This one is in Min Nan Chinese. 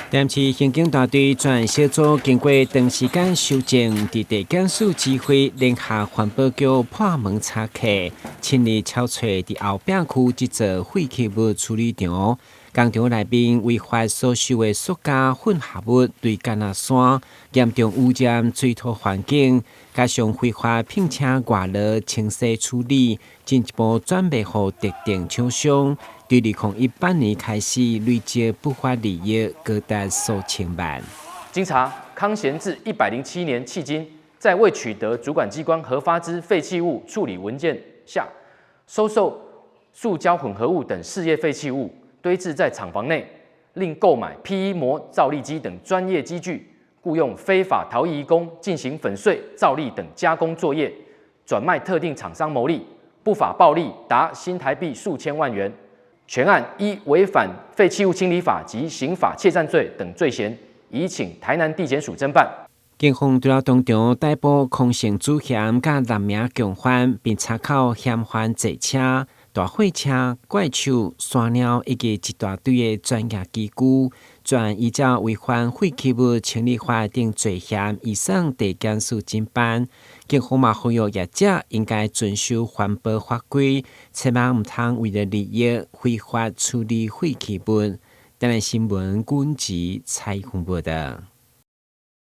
台南市刑警大隊專案小組經過長時間搜證，佇地檢署指揮聯合環保局破門查克，親力搜揣佇後壁區這座廢棄物處理場。工廠內面違法所收的塑膠混合物堆甲若山，嚴重污染水土環境，加上非法聘請外勞清洗處理，進一步轉賣予特定廠商。對2018年開始累積不法利益高達數千萬。經查，康賢自107年迄今，在未取得主管機關核發之廢棄物處理文件下，收受塑膠混合物等事業廢棄物堆置在廠房內，另購買 PE 膜造粒機等專業機具，僱用非法逃逸移工進行粉碎、造粒等加工作業，轉賣特定廠商牟利，不法暴利達新台幣數千萬元。全案依違反廢棄物清理法及刑法竊佔罪等罪嫌，移請台南地檢署偵辦。警方除了當場逮捕康姓主嫌佮六名共犯，並查扣嫌犯坐車、大貨車、怪手、山貓以及一大堆的專業機具，全案依照違反廢棄物清理法等罪嫌，移送地檢署偵辦。警方嘛呼籲業者應該遵守環保法規，千萬毋通為了利益非法處理廢棄物。台南新聞軍籍採訪報道。